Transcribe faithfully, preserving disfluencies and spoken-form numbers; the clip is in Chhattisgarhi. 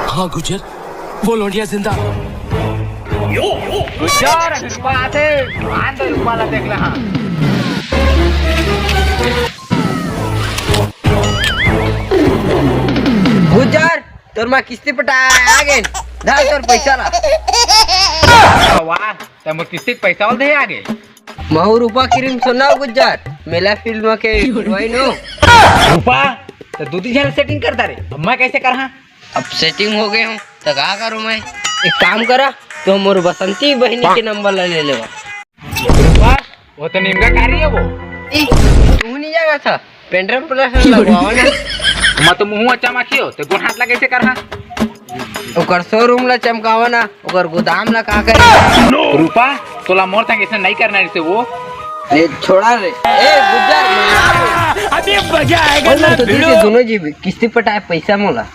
हाँ गुज्जर, वो लौंडिया जिंदा। गुज्जर, रुपा आथे, आन दे रुपा ला देख ले, हाँ। गुज्जर, तोर माँ किस्ती पटाए आ गे, धर तोर पैसा ला। वाह, त मोर किस्ती के पैसा वाला दे आ गे। महू रूपा किरिन सोना गुज्जर, मेला फिल्म के हीरोइन हो। रूपा, त दू तीन झन सेटिंग करता रे, अब मैं कैसे करहा? अब सेटिंग हो गए हो, त का करूँ मैं? एक काम करा, तो मोर बसंती बहिनी के नंबर ला ले लेवा। रूपा, वो तो निमगा कारी है वो। ई, तू नहीं जाएगा था? पेंड्रम प्लस लगवावा ना। मैं तो मुंह अच्छा माखी हो, तो गुण हाथ ला कैसे करहा? ओकर शोरूम ला चमकावा ना, ओकर गोदाम ला का करे? रूपा, तोला मोर संग ऐसा नहीं करना जैसे वो। ए, छोड़ा रे। ए, गुज्जर, मैं आ गया। अभी मजा आएगा बोल ना, ना, तो भिड़ो। दीजिए दोनों जी भी, किस्ती पटाए पैसा मोला।